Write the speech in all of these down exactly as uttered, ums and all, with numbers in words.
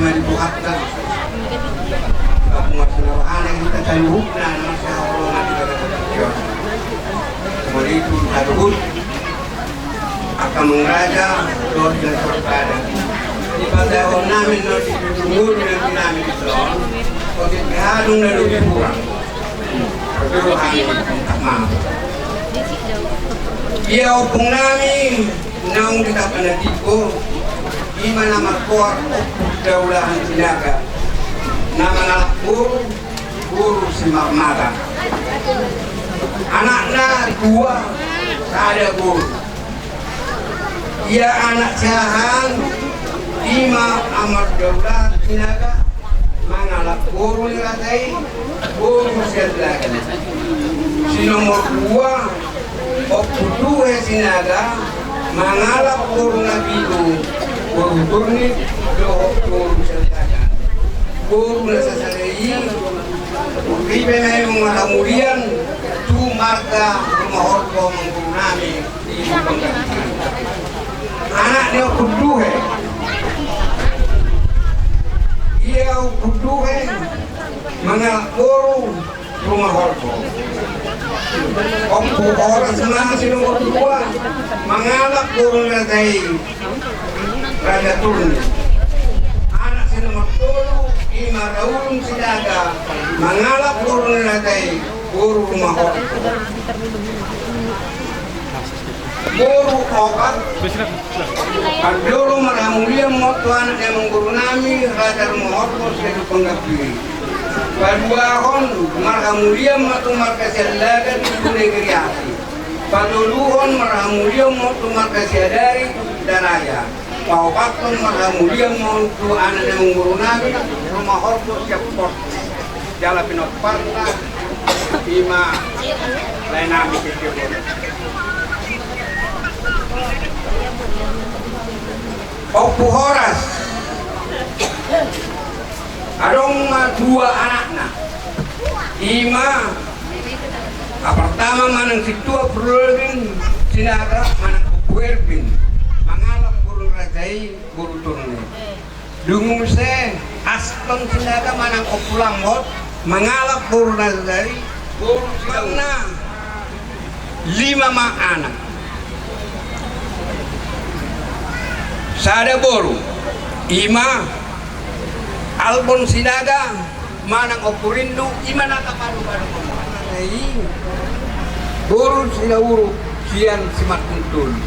Mari buhatta. Kamu masih rohana kita saluhutna na masih haholongan di dalam kita. Mari itu saluhut. Angka amang raja, dohot na sorpada. Di pandaon nami no di tunggu nami di son. Kau di pihadung na dohot di buang. Ia ompung nami naung di tapa na tigo, ima na margoar Ompu Daulahan Sinaga, na mangalap boru, boru Simarmata. Anakna dua, sada boru. Ia anak siahaan, ima Amar Daulahan Sinaga, mangalap boru ni raja i, boru Siahaan. Si nomor dua, Ompu Tuhe Sinaga, mangalap boru na pitu, boru Turnip, dohot boru Siahaan. Boru na sasada i, ripe ma i marhamulian, tu marga Rumahorbo amangboru nami. Anak ni Ompu Tuhe. Ia Ompu Tuhe mangalap boru Rumahorbo. Ompu Horas ma si nomor dua mangalap boru ni raja i, Raja Turnip. Anak si nomor tolu ima Raulum Sinaga mangalap boru ni raja i, boru Rumahorbo. Boru opat. Parjolo marhamulian ma tu anak ni amangboru nami Raja Rumahorbo Siahaan Panggabean. Paduahon marhamulian ma tu marga Siahaan di Negeri Asing. Patoluhon marhamulian ma tu marga Siahaan di Daraja. Paopathon marhamulian ma tu anak ni amangboru nami Rumahorbo Siahaan Porti. Jala pinomparna ima lae nami. Ompu Horas. Adong ma dua anakna. Ima na pertama manang sintua Ompu Erwin Sinaga manang Ompu Erwin mangalap boru ni raja i, boru Turnip. Dung muse Aston Sinaga manang Ompu Lambot mangalap boru ni raja i, boru Sinaga. Lima ma anak. Sada boru, ima Albon Sinaga manang Ompu Rindu, ima na tapadu-padu i, boru Sinauruk sian Simarhuntul.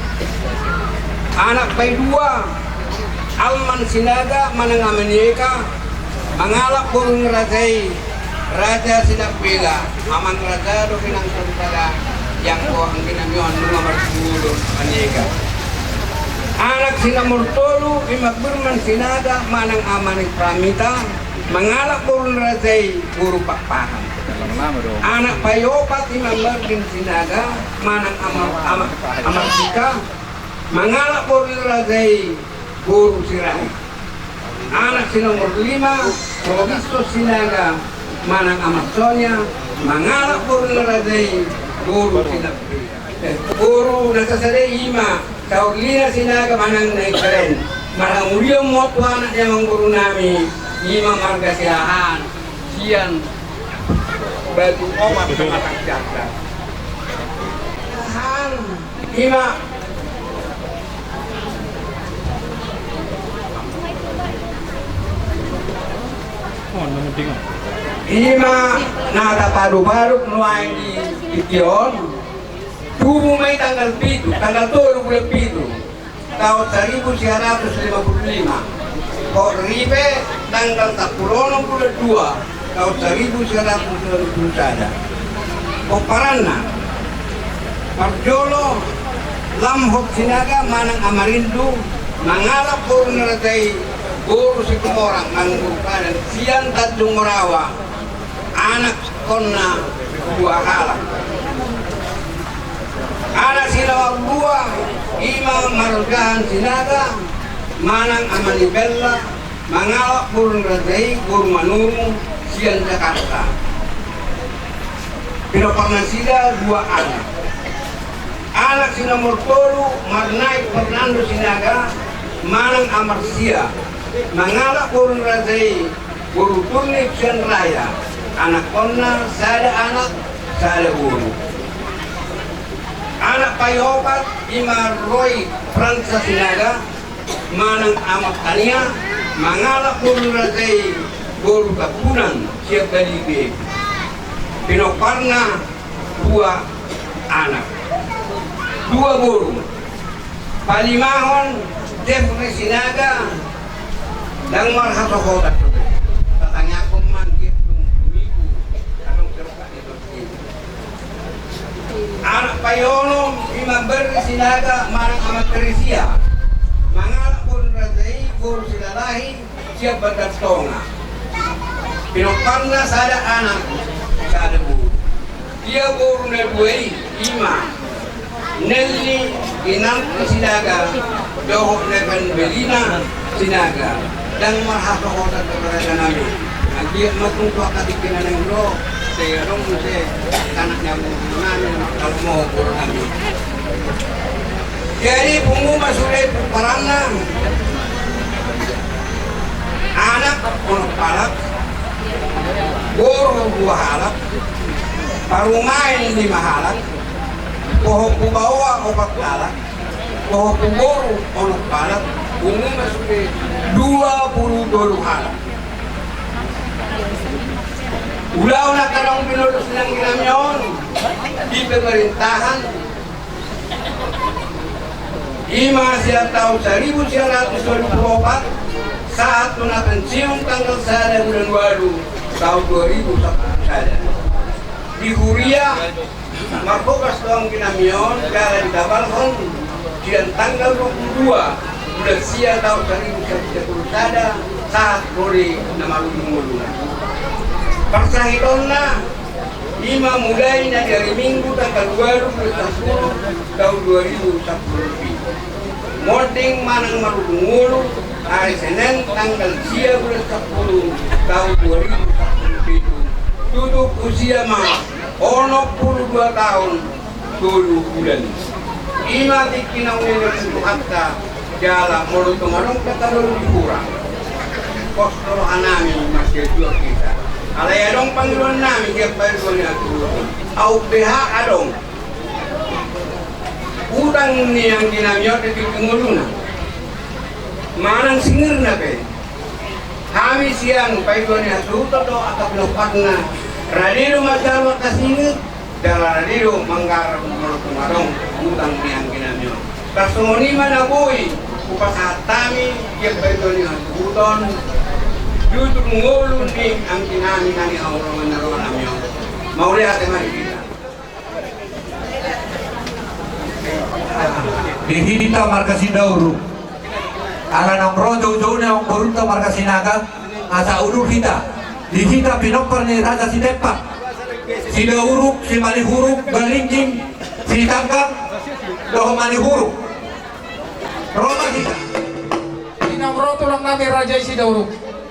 Anak paidua, Alman Sinaga manang Ama ni Eka, mangalap boru ni raja i, Raja Sinambela. Amang raja do pinangkon pada yang ko anggi nami on nunga marsuo do Ama ni Eka. Anak si nomor tolu ima Birman Sinaga manang Ama ni Pramita, mangalap boru ni raja i, boru Pakpahan. Anak paiopat ima Mardin Sinaga manang Ama, Ama, Ama Sika, mangalap boru ni raja i, boru Sirait. Anak si nomor lima, Robiso Sinaga manang Ama Sonia, mangalap boru ni raja i, boru Sinaga. Boru na sasada i ima Saurlina Sinaga manang Nai Keren. Marhamulian ma tu anak ni amangboru nami, ima marga Siahaan sian Batu Oman, Pematang Siantar. Siahaan. Ima. Ima na tapadu-padu nuaeng di tingki on. Tubu ma i tanggal pitu, tanggal tolu bulan pitu, taon saribu sia ratus lima pulu lima. Hot ripe tanggal sampulu onom bulan dua, taon saribu sia ratus lima pulu sada. Pomparanna, parjolo, Lamhot Sinaga manang Ama Rindu, mangalap boru ni raja i, boru Situmorang manang boru Padan sian Tanjung Morawa. Anak konna dua halak. Anak si nomor dua, ima Margahan Sinaga manang Ama ni Bella, mangalap boru ni raja i, boru Manurung sian Jakarta. Pinomparna nasida dua anak. Anak si nomor tolu, Marnaik Fernando Sinaga manang Amarsia, Mangalap boru ni raja i boru Turnip sian Raya, anakkonna sada anak, sada boru. Anak paopat i ma Roy Fransa Sinaga manang Amang Tania, mangalap boru ni raja i boru Tampunan sian Balibe. Pinomparna dua anak, dua boru. Palimahon Jeffrey Sinaga, ndang marhasohotan. Tatangiangkon ma anggiat dung tumibu adong terpakai. Anak paonom i ma Berry Sinaga manang Amang Teresia, mangalap boru ni raja i boru Silalahi sian Batam Tonga. Pinomparna sada anak, sada boru. Ia boru na dua i, i ma Nelly Inanti Sinaga dohot Neven Belina Sinaga. Ndang marhasohotan tu raja nami. Anggiat ma tung tu angka tingki na naeng ro, sai adong muse anak ni boru nami, mangkalomohon boru nami. Jadi pungu ma sude pomparanna. Anak onom halak, boru dua halak, parumaen lima halak, pahompu baoa opat halak, pahompu boru onom halak, pungu ma sude dua pulu tolu halak. Ulaon angka naung pinolus ni anggi nami on di pemerintahan, i ma sian taon saribu sia ratus tolu pulu opat sahat tu na pensiun tanggal sada bulan walu taon dua ribu sampulu sada. Di huria marhogas do anggi nami on jala ditabalhon sian tanggal dua pulu dua bulan sia taon saribu sia ratus sia pulu sada sahat ro di na marujung ngoluna. Parsahitonna i ma mulai na di ari Minggu tanggal walu bulan sampulu taon dua ribu sampulu pitu. Monding manang marujung ngolu ari Senen tanggal sia bulan sampulu taon dua ribu sampulu pitu. Tutup usia ma onom pulu dua taon tolu bulan. I ma tingki na umilek tu hata jala molo tung adong hata lalu dihurang. Pos do roha nami marsiajuak hita. Alai adong pangidoan nami di angka ibu ni hatuhut on. Aut beha adong utang ni anggi nami on di tingki ngoluna manang singirna pe. Hami sian pangidoan ni hatuhuton do angka pinomparna. Rade do manjalo angka singir. Jala rade do manggarar molo tung adong utang ni anggi nami on. Tarsongon i ma na boi hupasahat hami di angka pangidoan ni hatuhuton di ujung ngolu ni anggi nami na nihaholongan ni roha nami on. Mauliate ma di hita. Di hita marga Sidauruk. Ala naung ro joujou ni amangborunta marga Sinaga, asa udur hita. Di hita pinompar ni Raja Sitempak, Sidauruk, Simalihuruk, Balingging, Sitanggang dohot Malihuruk. Ro ma hita. Di naung ro tulang nami Raja i Sidauruk.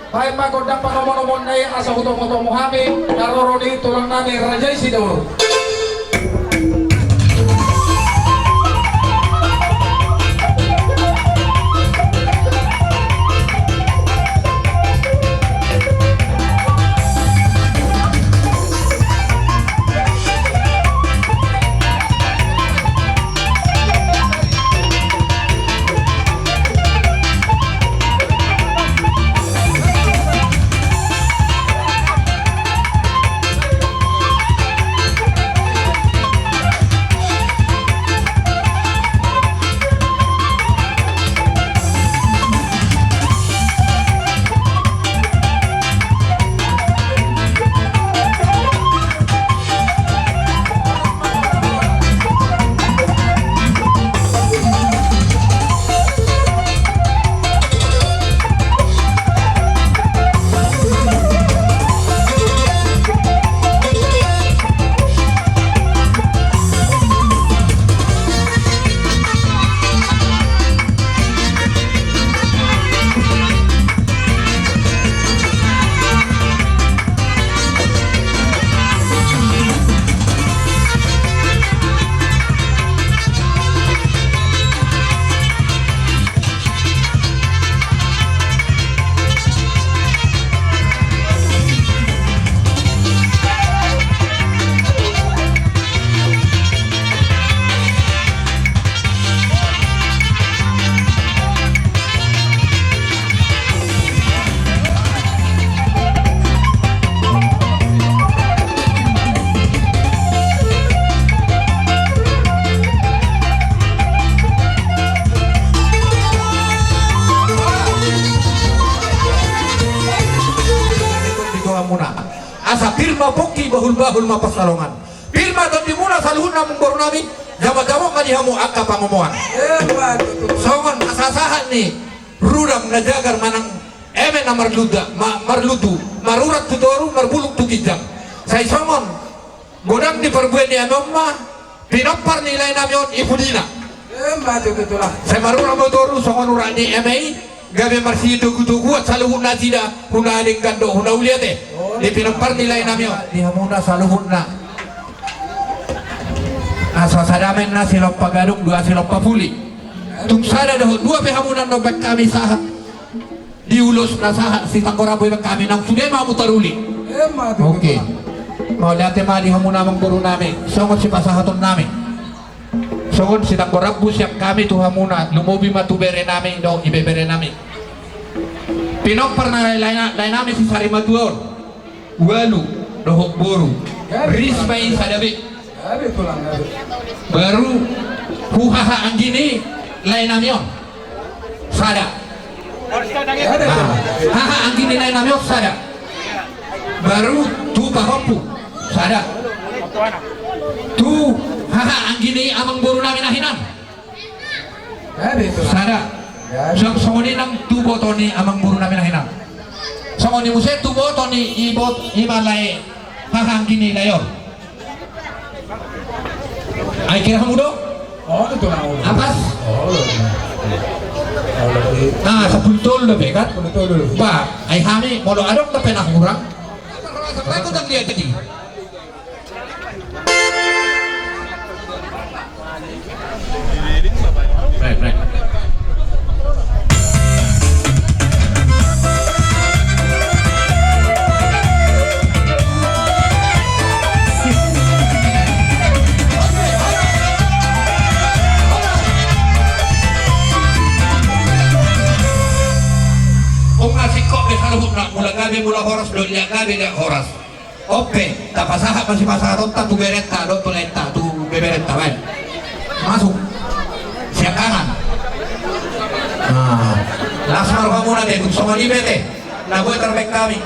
Baen ma gondang panomunomuon na i asa hutomutomu hami haroro ni tulang nami Raja i Sidauruk. Asa pir ma pongki, bahul-bahul ma pansalongan. Pir ma tondimuna saluhutna amangboru nami, jamot-jamot ma di hamu angka pangomoan. Songon asa sahat ni rudang na jagar manang eme na marluda, ma-, marlutu, marurat tu toru, marbulung tu ginjang. Sai songon godang di parbue ni eme on ma pinompar ni lae nami on i pudina. Sai marurat ma toru songon urat ni eme i, gabe marsitogu-toguan saluhut nasida, huna denggan dohot huna uli ate. Di pinompar ni lae nami on. Di hamuna saluhutna. Asa sada ma inna silompa gadung, dua silompa puli. Tung sada dohot dua pe hamuna na umbaen hami sahat di ulos na sahat, sitanggo rambu ibaen hami, nang sude ma hamu taruli. Oke. Mauliate ma di hamuna amangboru nami, songon sipasahaton nami. Songon sitanggo rambu sian hami tu hamuna, lumobi ma tu bere nami dohot ibebere nami. Pinompar na lae, lae, lae nami si Sarimatua on. Ualu dohot boru. Ris ma i sada be. Baru tu haha anggi ni lae nami on. Sada. Ah, haha anggi ni lae nami on sada. Baru tu pahompu. Sada. Tu haha anggi ni amangboru nami na hinan. Sada. Songon i nang tu boto ni amangboru nami na hinan. Songon i muse tu boto ni ibot-, ima lae, haha anggi ni lae on. Ai kira hamu do? Apas? Ah, sampulu tolu dope kan? Ba, ai hami molo adong dope na hurang. Baik, baik. Unang singkop be saluhutna, mula gabe mula horas, do liat gabe liat horas. On pe, tapasahat ma sipasahatonta tu berenta dohot tu laenta, tu beberenta, baen. Masuk. Siangkangan. Nah, las ma rohamuna te, tung songon i be te. Na boi tarbaen hami.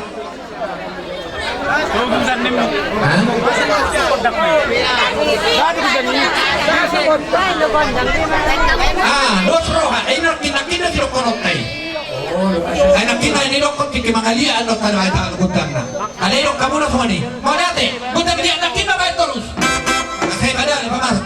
Hah? Ah, dos roha, eh, nangkin, nangkin do sidohononta i. Ai nangkin na nidokkon tingki mangaliat do tano ai ta gondangna. Alai didok hamuna songon i. Mauliate, gondang liat nangkin ma baen torus. Asa i ma da, i pamasuk.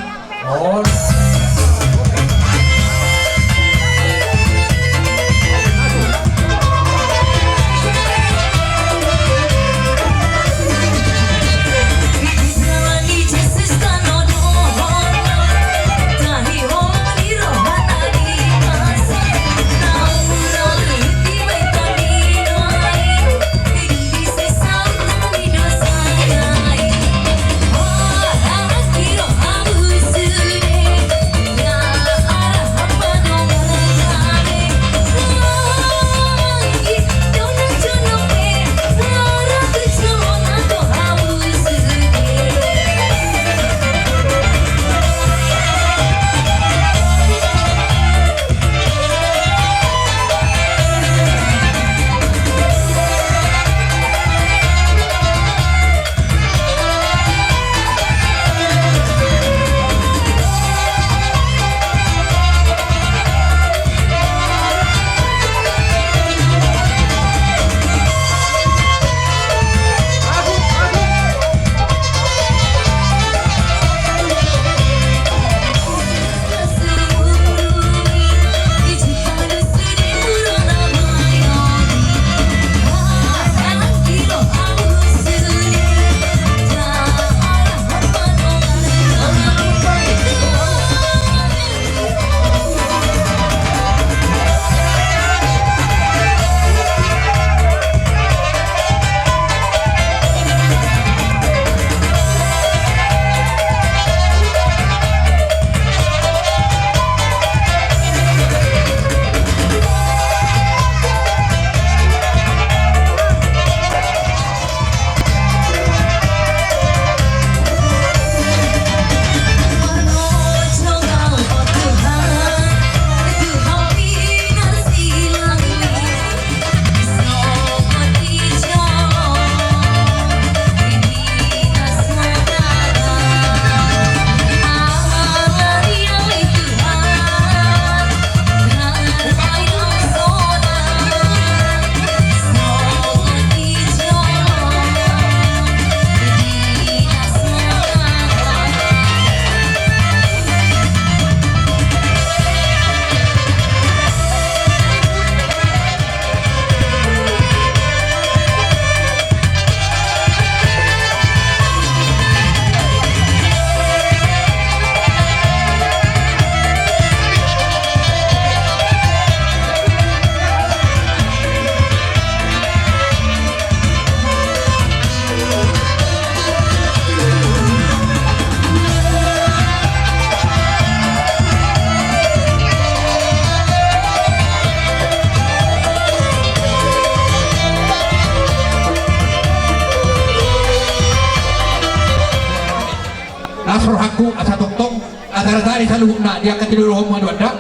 Saratari saluhutna di angka tiga puluh dua homa dua da.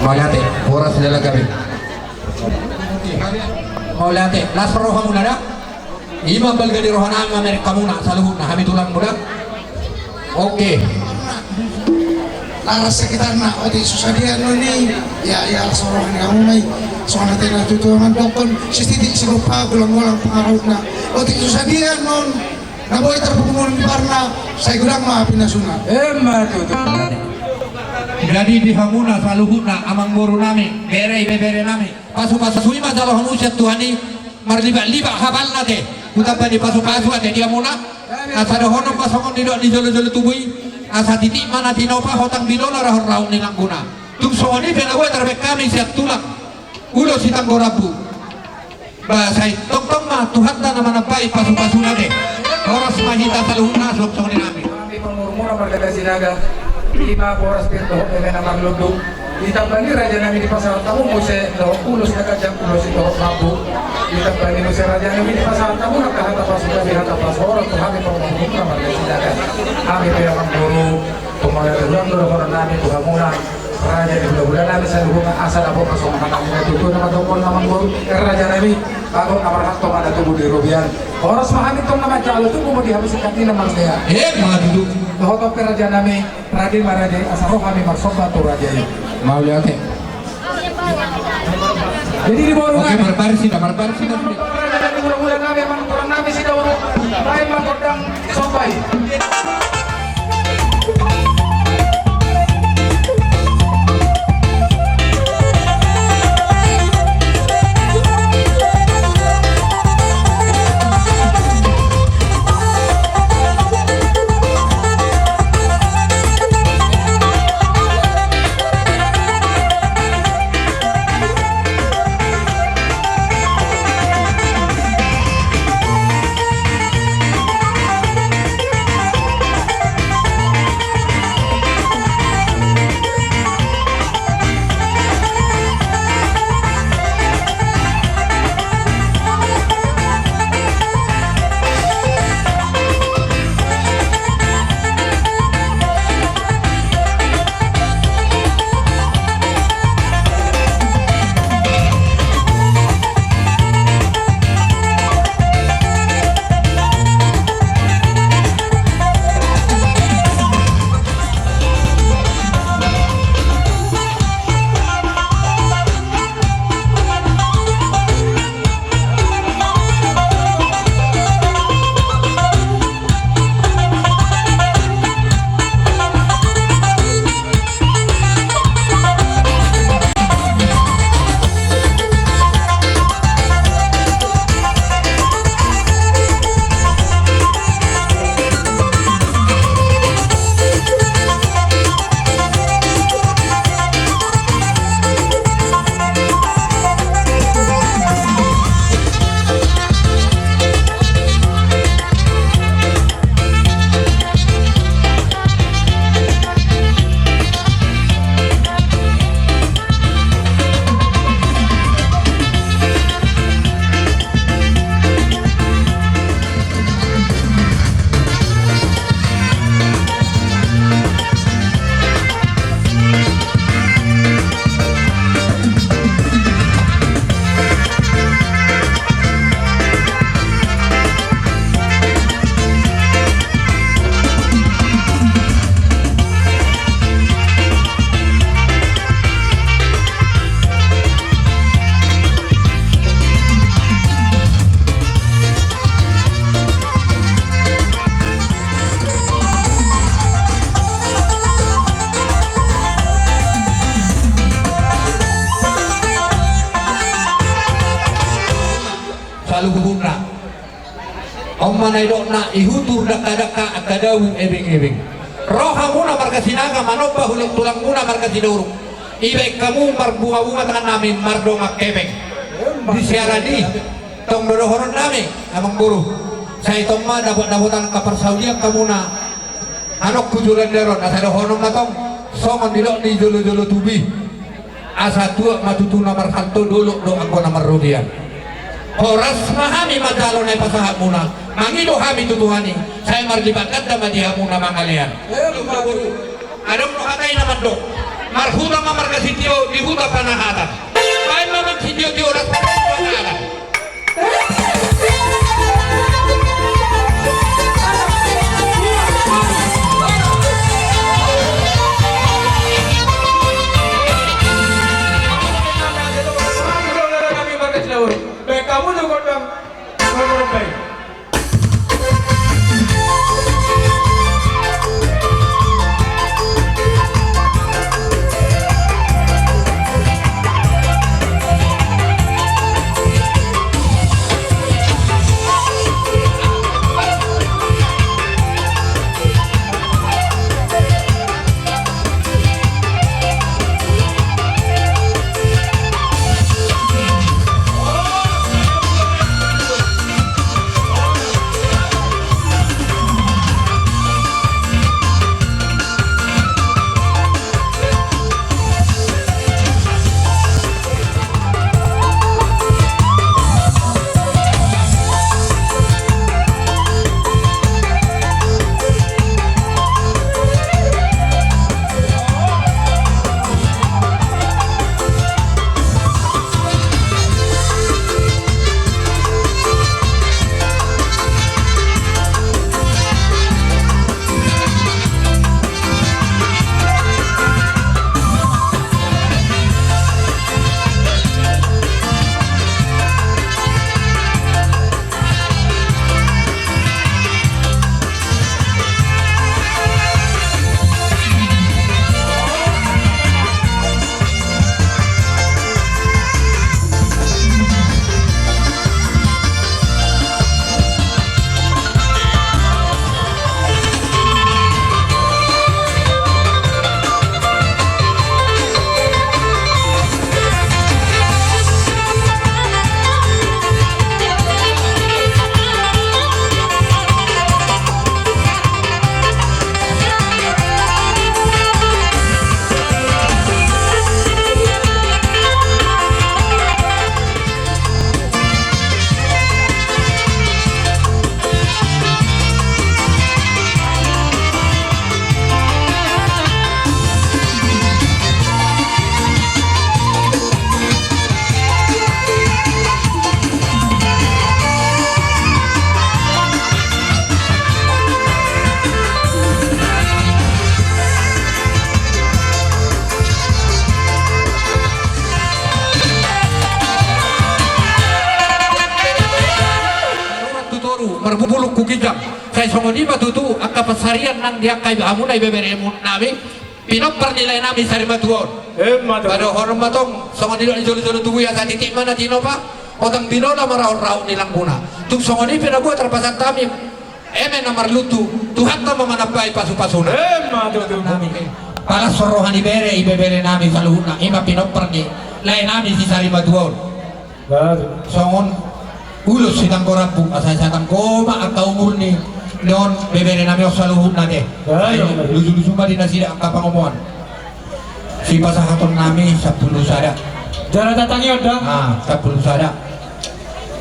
Mauliate, horas jala gabe. Mauliate, las rohamuna da. Ima balga ni rohanami mamereng hamuna saluhutna, hami tulangmu da. Oke. Laras sekitarna, otik so sadia non i, ya, ya, las roha ni hamuna i. Songon hata ni natuatua mandokkon, sititik sigompa, golanggolang pangarahutna. Otik so sadia non na boi tarpungmul ni parna, sai godang ma pinasuna. Emma tutu. Jadi di hamuna saluhutna, amangborunami, bere ibeberenami, pasupasu i ma jalo hamu sian Tuhan i. Marlibatlibak habalna ate, hutamba ni pasupasu ate di hamuna. Asa dohonon ma songon nidok ni jolojolo tubu i, asa titik ma na tinopa hotang bilola rahonrahon ni langguna. Tung songon i pe na boi tarbahen hami sian tulang ulos sitanggo rambu. Ba sai tongtong ma Tuhanta na manambai pasupasuna ate. Horas ma hita saluhutna, songon i nami. Hami pangurunguna marga Sinaga, ima horas pe dohot eme na marlundu. Ditambai rajanami, dipasahat hamu muse dohot ulos na ganjang, ulos sitanggo rambu. Ditambai muse rajanami, dipasahat hamu nangkin hata pasupasu, hata pasuhoras tu hami pangurunguna marga Sinaga. Hami pe amangboru, pamangalian do dohononnami tu hamuna, raja ni hulahulanami saluhutna, asa dapot ma songon hata ni natuatua na mandok, amangboru, rajanami, bagot na marhalto ma na tubu di robean. Horas ma hami tong na manjalo, tubu ma di hami singkat ni na marlea. Eh, ma tutu. Dohot pe rajanami, rade ma raja i, asa ro hami marsomba tu raja i. Mauliate. Jadi di boru. Oke, nami. Marbarsi da, marbarsi da. Raja ni hulahulanami, amangboru nami Sidauruk. Baen ma gondang somba i. Saluhutna. On ma na nidokna, ihutur dangkadangka angka dao ebeng-ebeng. Ro hamuna marga Sinaga manomba hulahulangmuna marga Sidauruk. Dibahen hamu marbungabunga tangannami mardongan hepeng. Di siaran i, tong do dohononnami, amangboru. Sai tong ma dapotdapotan angka parsaulian hamuna. Anakku Jurandaron, asa dohonon ma tong songon nidok ni jolojolo tubu i. Asa tuat ma tutu na marhalto, dolok do anggo na marrobean. Horas ma hami manjalo na dipasahatmuna, mangido hami tu Tuhan i, sai marlipat ganda ma di hamuna mangalean. Adong do hata i na mandok, marhuta ma marga sitio di huta Panahatan. Baen ma amang sitio-tio, horas ma hami manjalo. Tutoru marbulung tu ginjang. Sai songon i ma tutu angka pansarian nang di angka hamuna ibeberenami, pinompar ni laenami sarimatua on. Emma tutu. Padohonon ma tong songon nidok ni jolojolo tubu i, asa titik ma na tinopa, ondang binola ma raotraot ni langguna. Tung songon i pe na boi tarpasahat hami eme na marluntu, Tuhanta ma manambai pasupasuna. Emma tutu. Palas roha ni bere ibeberenami saluhutna, i ma pinompar ni laenami si sarimatua on. Baru. Songon ulos sitanggo rambu, asa sitanggo ma angka umur ni on beberenami on saluhutna te. Baru. Ai, lusu-lusu ma di nasida angka pangomoan. Sipasahatonnami sampulu sada. Jala tatangion da. Ah, sampulu sada.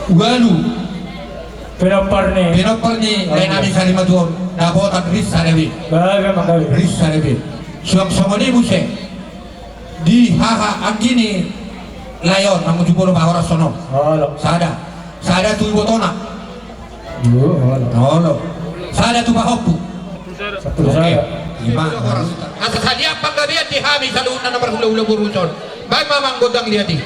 Ualu. Pinompar ni. Pinompar ni laenami sarimatua on. Dapotan ris sada be. Baru, baru. Ris sada be. Suang songon i muse. Di haha anggi ni lae on, namu jumolo pahoras sonon. Olo. Sada. Sada tu ibotona. Olo. Olo. Sada tu pahompu. Sampulu sada. Oke. Lima. Asa sadia panggabean di hami saluhutna na marhulahula boru on. Baen ma amang gondang liat i.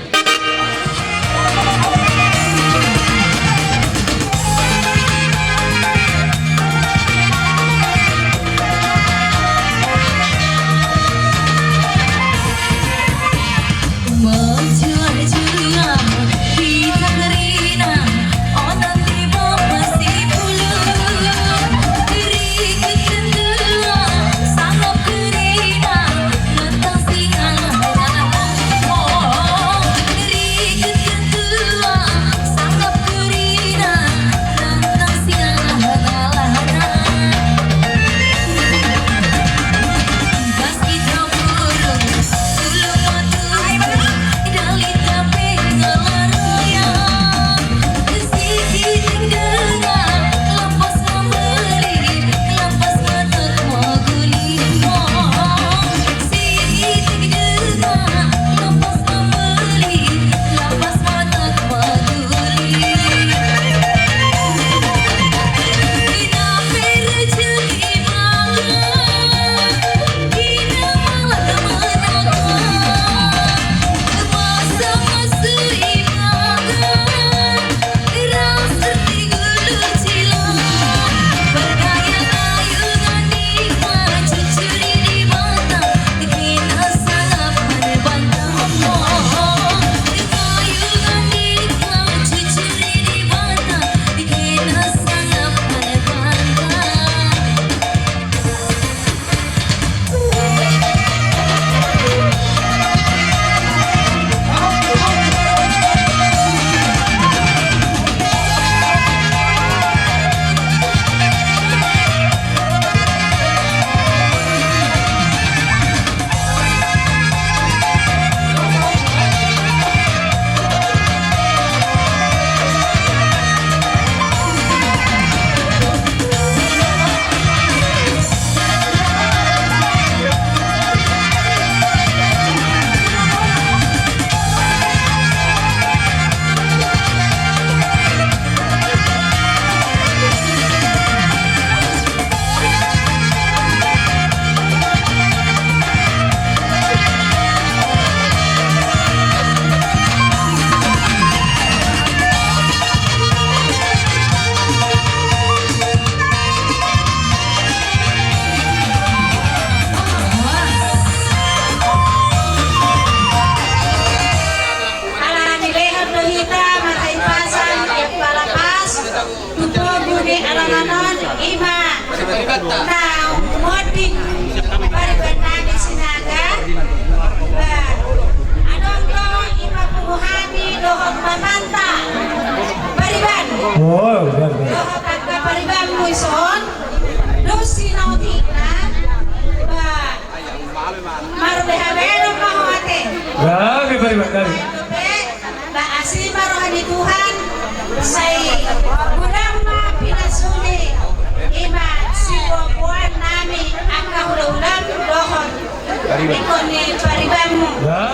Ikon ni paribanmu.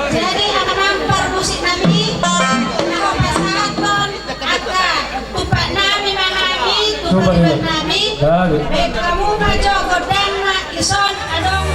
Jadi, amang parmusik nami, na hupasahathon angka tumpak nami ma hami tu pariban nami. Baen hamu ma jo gondangna, dison adong.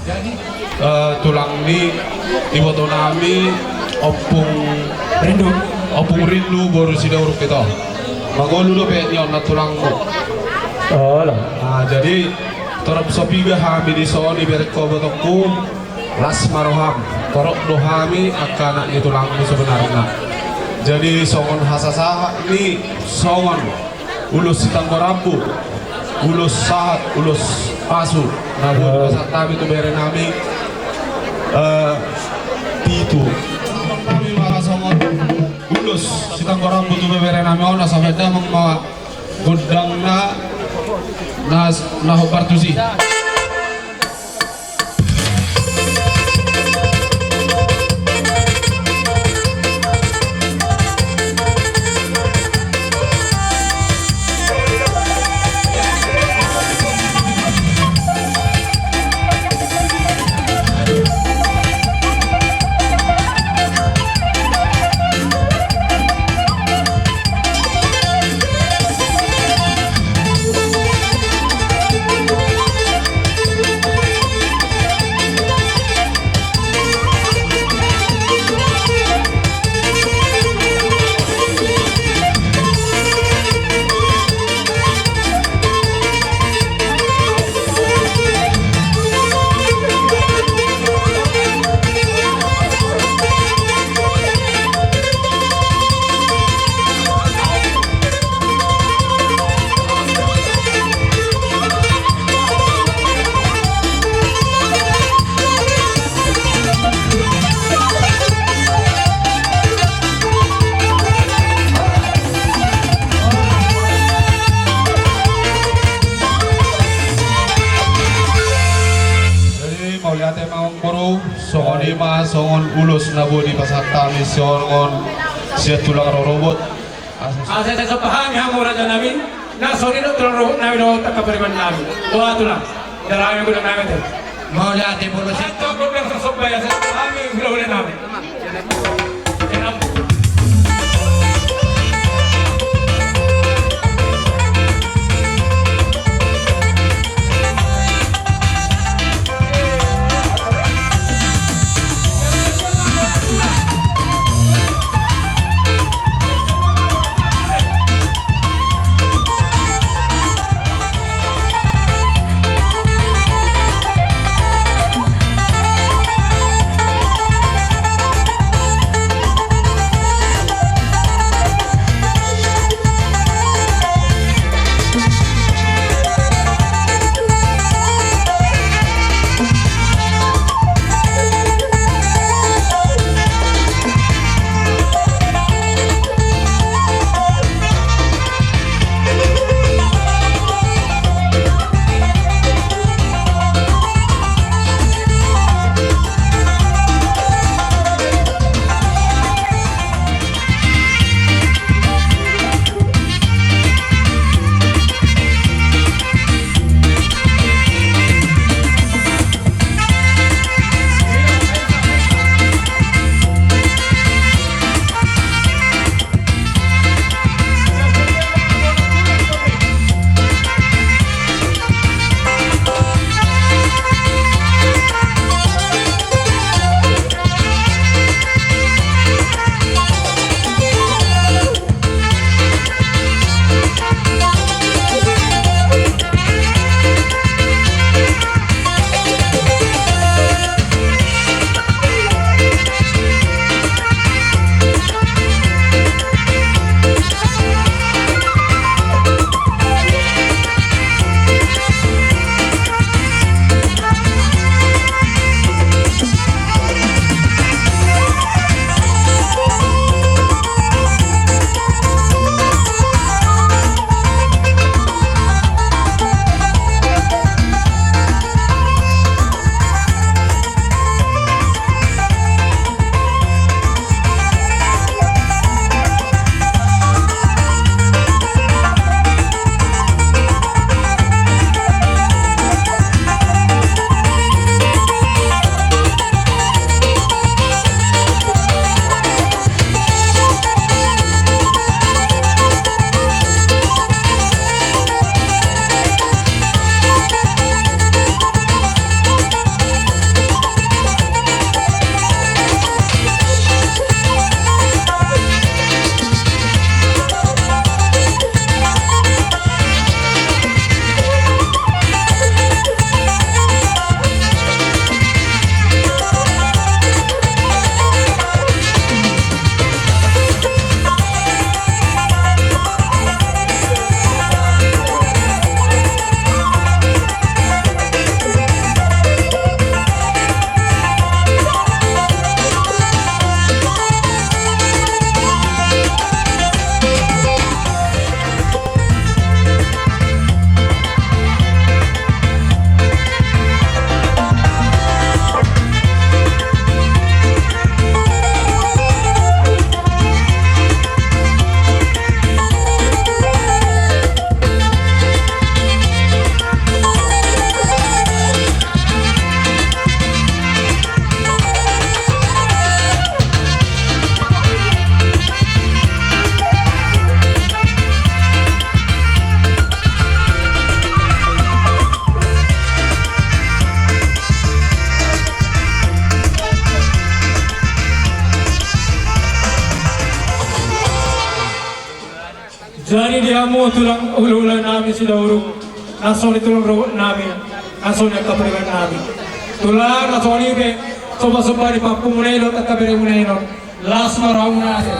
Jadi, eh, tulang ni iboto nami, Ompung Rindu. Ompung Rindu boru Sidauruk ito. Mangolu dope nion na tulangmu. Olo. Nah, jadi torop so piga hami dison, ibereng ho ibotongku. Las ma roham, torop do hami angka anak ni tulangmu sebenarna. Jadi songon hasasahat ni, songon ulos sitanggo rambu, ulos sahat, ulos pasu, na boi dipasahat hami tu bere nami, eh, pitu. Hami ma songon ulos sitanggo rambu tu bere nami on, asa baen damang ma gondangna, na, na hombar tusi. Jadi, mauliate ma amangboru, songon i ma, songon ulos na boi dipasahat hami songon sian tulang rorobot. Asa, asa somba hami hamu raja nami, na songon i do tulang rorobot nami dohot angka pariban nami. Boha tulang, dalan hami godang nami te. Mauliate boru. Asa godang sasomba i, asa somba hami hulahula nami. Hamu tulang, hulahula nami Sidauruk, na songon i tulang rorobot nami, na songon i angka pariban nami. Tulang, na songon i pe sombasomba ni pahompu muna i dohot angka bere muna i on. Las ma roha muna ate.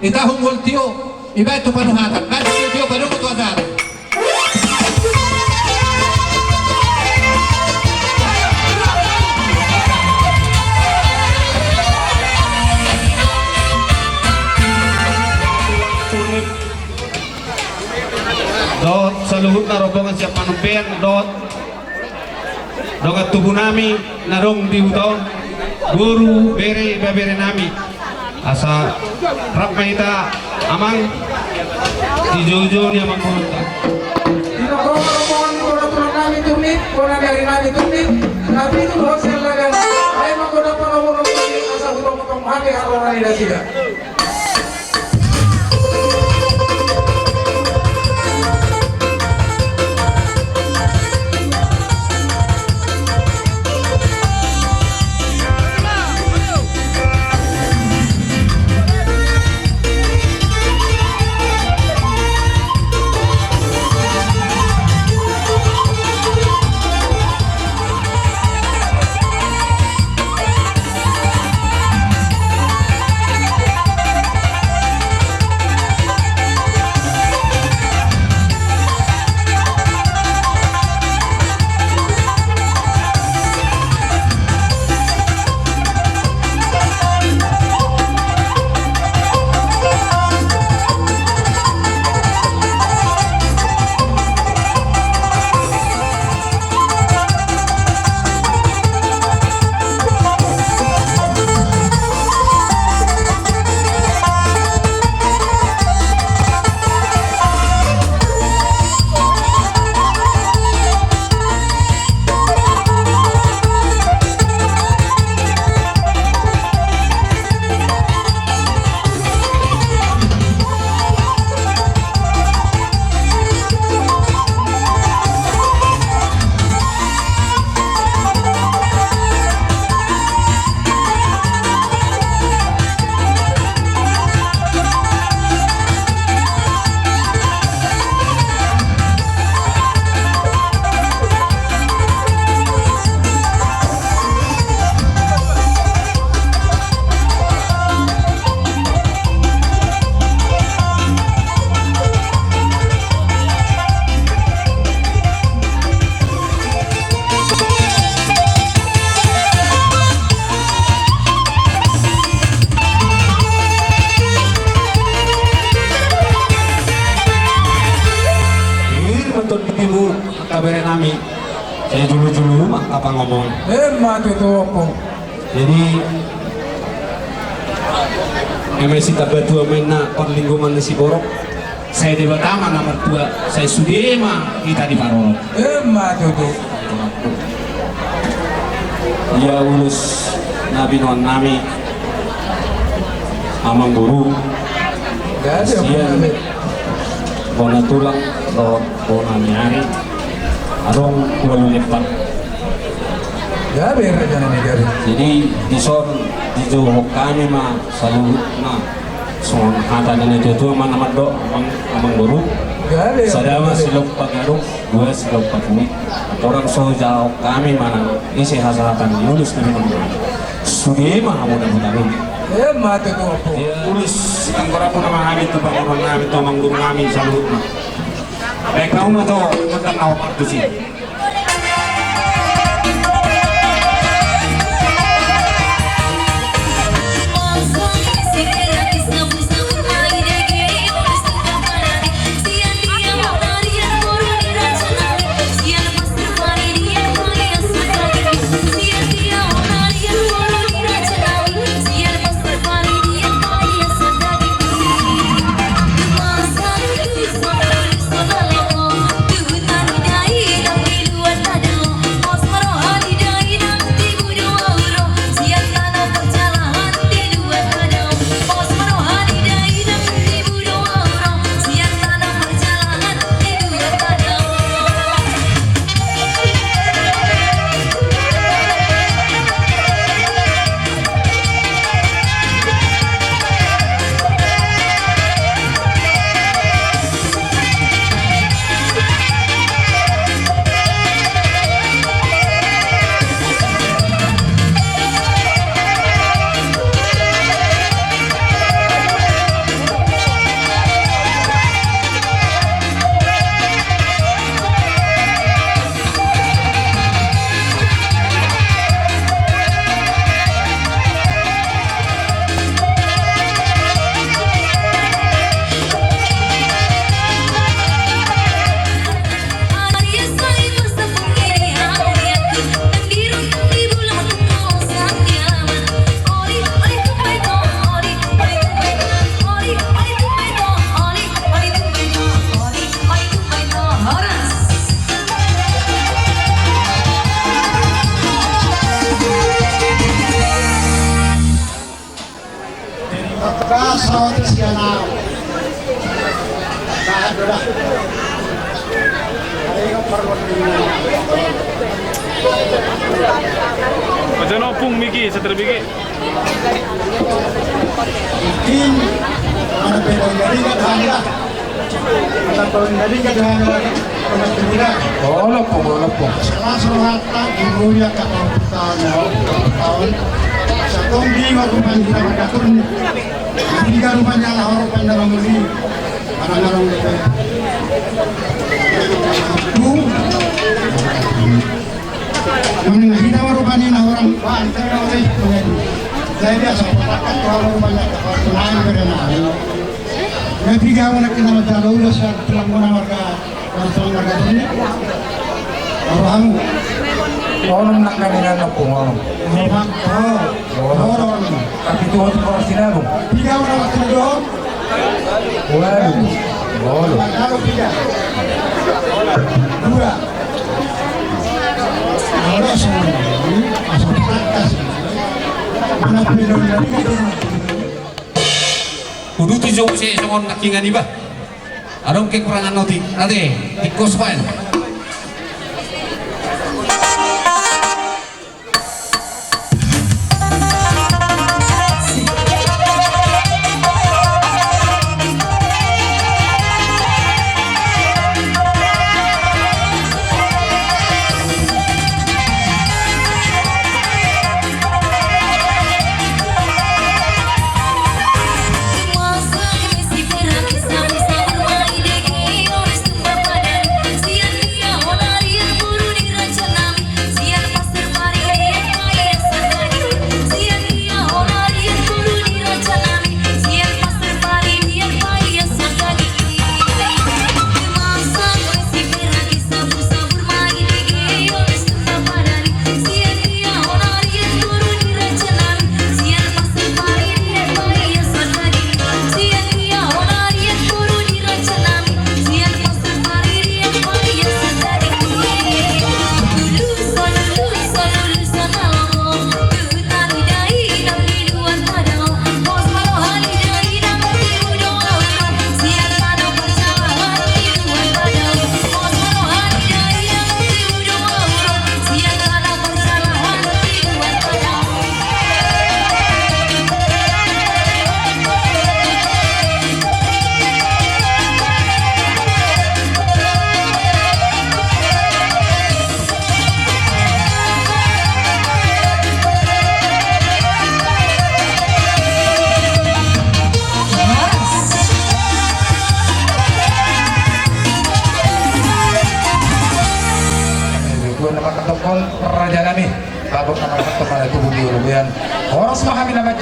Di tahun gol tio, ibaen tu panuhatan, kan tio, tio, panuhatan tu acara. Dohot saluhutna rombongan sian Panumpean, dohot dongan tubu nami na adong di huta on, boru, bere, ibebere nami. Asa rap ma hita amang, dijou-jou ni amang boruta. Di rombongan, rombongan ni bona tulang nami Turnip, bona ni ari nami Turnip, na pitu dohot sian Lagan, ai ma bona panomuron nami, asa hutongtong hami haroro ni nasida. Nami, sai jolo-jolo ma angka pangomoan. Emma tutu, Ompung. Jadi, eme sitamba tua ma inna parlinggoman ni siborok, sai Debata ma na martua, sai sude ma hita diparorot. Emma tutu. Ia ulos na binoan nami, amangboru. Gabe, sian, Ompung, gabe. Bona tulang dohot bona ni ari, adong ualu lembar. Gabe, raja nami, gabe. Jadi, dison dijouhon hami ma saluhutna songon hata ni natua-tua ma na mandok, amang, amangboru. Gabe, gabe. Sada ma silompa gadong, dua silompa tubu. Andorang so jalo hami manang ise hasahatan ni ulos na binoan nami, sude ma hamu dapotan i. Emma tutu, Ompung. Ia, ulos sitangkor ampuna ma hami tu pangomoan nami, tu amangboru nami saluhutna. Baen hamu ma tu gondang na hombar tusi. Ojo nopung, Miki, seter Miki. Mungkin mana beda dari kata anda. Olo po, olo po. Salah satu hata di dunia kata tahun, tahun. Satu di rumah kita berkatun. Tiga rumahnya lah orang pandang muli. Orang-orang itu. Mangihut ma rupani na orang banten na ore mangihut. Jadi biasa patakan tu orang banyak orang lain berenang. Na piga ahu na kena mancalo ulos tulang bona warga, tulang warga sini. Ahu. Onom nang kami ngan nopung onom. Onom. Oh. Onom. Tapi tu onom porsi na lu. Piga ahu na waktu itu. Waduh. Waduh. Dua. Uduti jo muse songon nangkiningan iba. Adong kekurangan otik. Ate, tikus pan.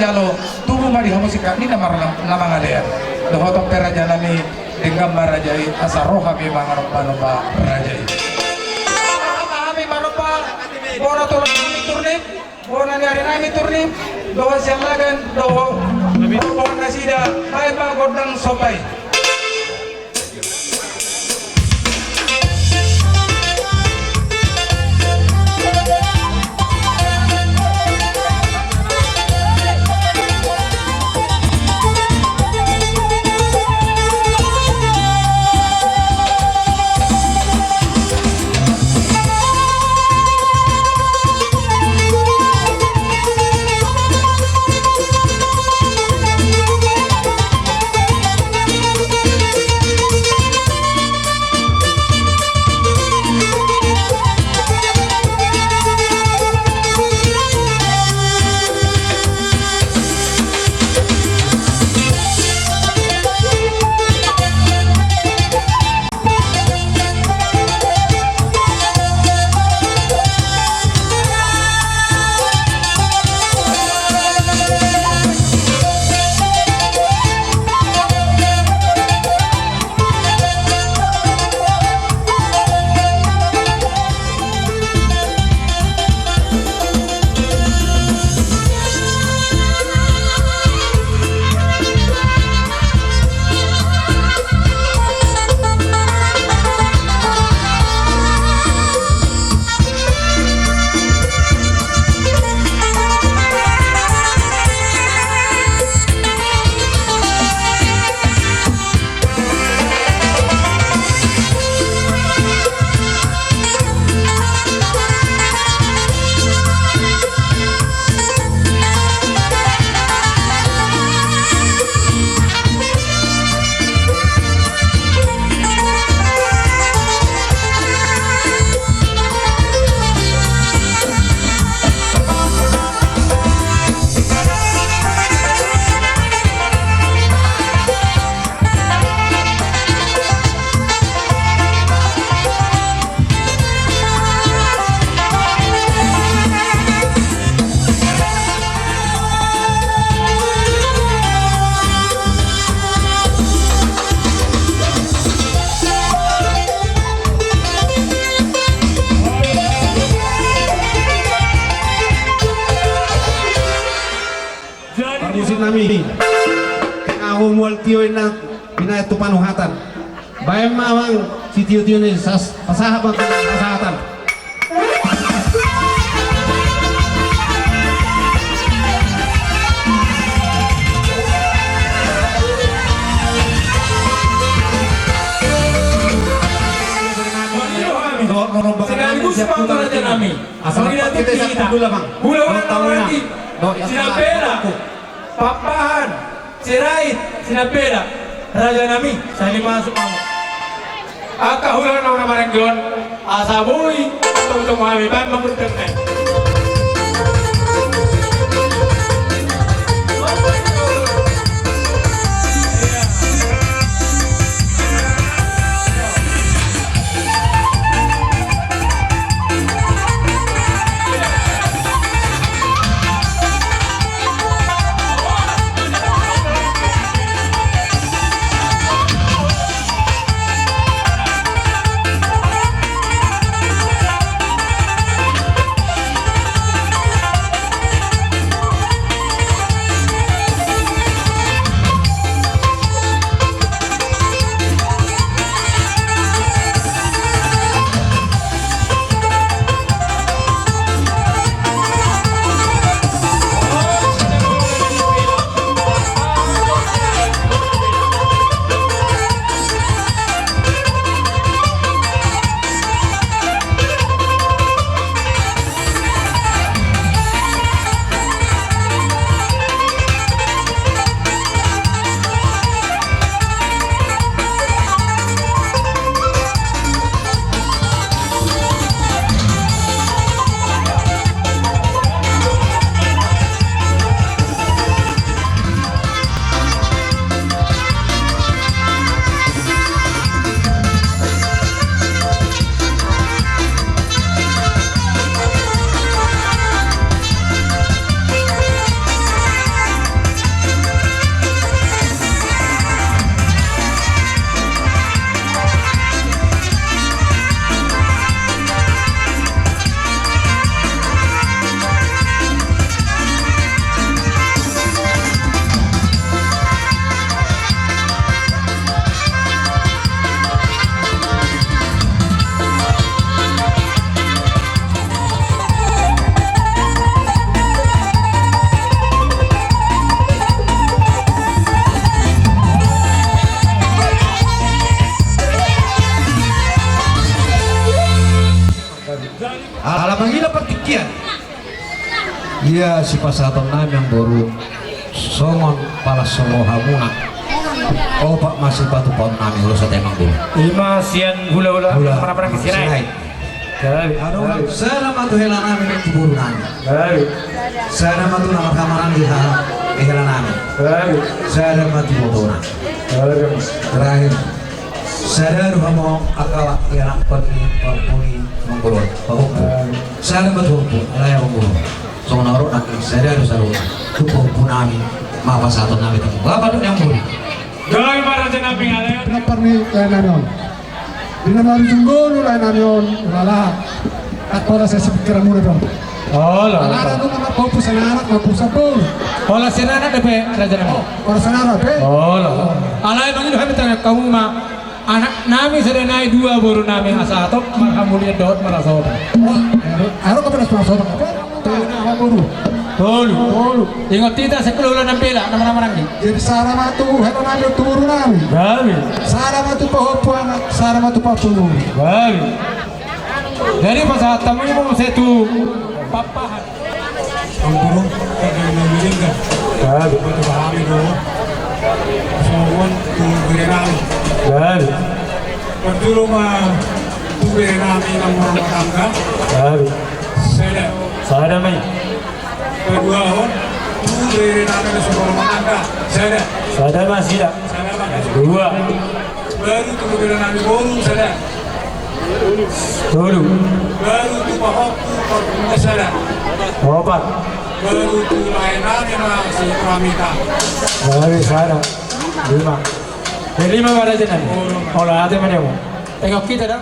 jalo, tubu ma di hamu singkat ninna ma na mangalean. Dohonon pe raja nami, denggan ma raja i, asa ro hami manganomba-nomba raja i. Hami manomba bona tulang nami Turnip, bona ni ari nami Turnip, dohot siallagan, dohot rombongan nasida, baen ma gondang somba i. Parmusik nami. Ahu mual tio inna, binaen tu panuhatan. Baen ma amang sitio-tio ni sas, pasahat ma tu panuhatan. Sekaligus pangkaraja nami. Asa mangidati kita, hita. Hula-hula na maranggi. Sinambela. Pakpahan. Sirait. Sinambela. Raja nami. Sai masuk hamu. Angka hula na maranggi on. Asa boi. Tong-tong hami. Baen ma gondang nai. Ia sipasahaton nami amangboru songon palas songon hamuna. Opat ma sipatupaon nami, ulos ate amangboru. Ima sian hulahula. Hula. Marhamaranggi Sirait. Sirait. Gabe. Anu, gabe. Sada ma tu hela nami, tu boru nami. Gabe. Sada ma tu na marhamaranggi, ha, hela nami. Gabe. Sada ma tu boru nami. Gabe. Terakhir. Sada do hamu angka anak pahompu ni amangboru. Pahompu. Gabe. Sada ma tu pahompu, alai amangboru. Songon na ro nangkin sada do saluhutna tu pahompu nami, ma pasahaton nami tu. Bapak tu amangboru. Gabe ma raja nami, alai. Pinapar ni lae nami on. Di na marujung ngolu lae nami on, ulala. Angka pola sai sipikiranmuna do. Olo. Alana nunga marpahompu sian anak, marpahompu sian boru. Pola sian anak dope raja nami. Oh, pola sian anak dope? Olo. Alai mangido hami tu hamu ma. Anak nami sada nai, dua boru nami, asa hatop marhamulian dohot marhasohotan. Oh, aero, aero ka pedas marhasohotan, apa? Tolu na, apa boru? Tolu. Tolu. Ingot hita sekolah ulang nampela, nama-nama nanggi. Jadi sada ma tu hela nami, tu boru nami. Gabe. Sada ma tu pahompu anak, sada ma tu pahompu boru. Gabe. Jadi pasahat hamu i muse tu papahan. Amangboru, kada na miringga. Gabe. Batu bahami do. Songon tu bere nami. Gabe. Parjolo ma tu bere nami na marumah tangga. Gabe. Sada. Sada ma i. Paduahon tu bere nami na so marumah tangga. Sada. Sada ma sada. Sada ma. Dua. Baru tu bere nami boru sada. Tolu. Baru tu pahompu, pahompu sada. Opat. Baru tu lae nami na si Pramita. Gabe sada. Lima. Eh, lima ma raja nami. Olo. Olo, ate ma dia mo. Tengok hita da.